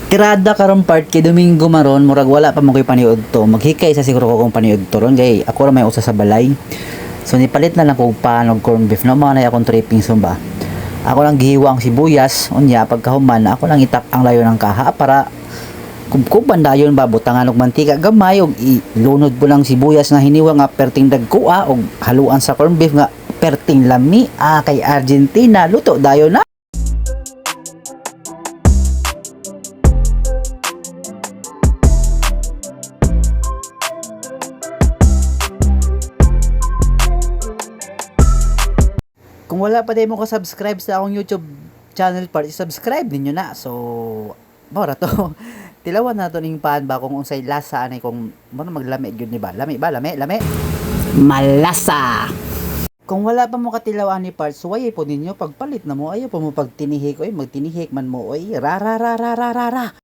Tirada karon, part, kay Domingo maron, murag wala pa mo koy paniud to. Maghikay sa siguro ko kung paniud to ron kay ako ra may usa sa balay. So nipalit na lang kog pan og corned beef, no, mao na akong tripping sumba. Ako lang gihiwa ang sibuyas, unya pagkahuman ako lang itak ang layo ng kaha para kubkuban dayon ba, butangan og mantika gamay og ilunod po lang sibuyas nga hiniwa nga perting dagkua og haluan sa corned beef nga perting lami, ah, kay Argentina luto dayon na. Kung wala pa din mo ka-subscribe sa akong YouTube channel part, i-subscribe ninyo na. So, mora to. Tilawan na to ning pan ba kung unsay lasa ani, kung mo na maglami gyud ni ba. Lami ba? Lami, lami. Malasa. Kung wala pa mo katilaw ani part, suway po ninyo pagpalit na mo, ayaw pa mo pagtinihik oy, magtinihik man mo oy. Ra ra ra ra ra ra ra.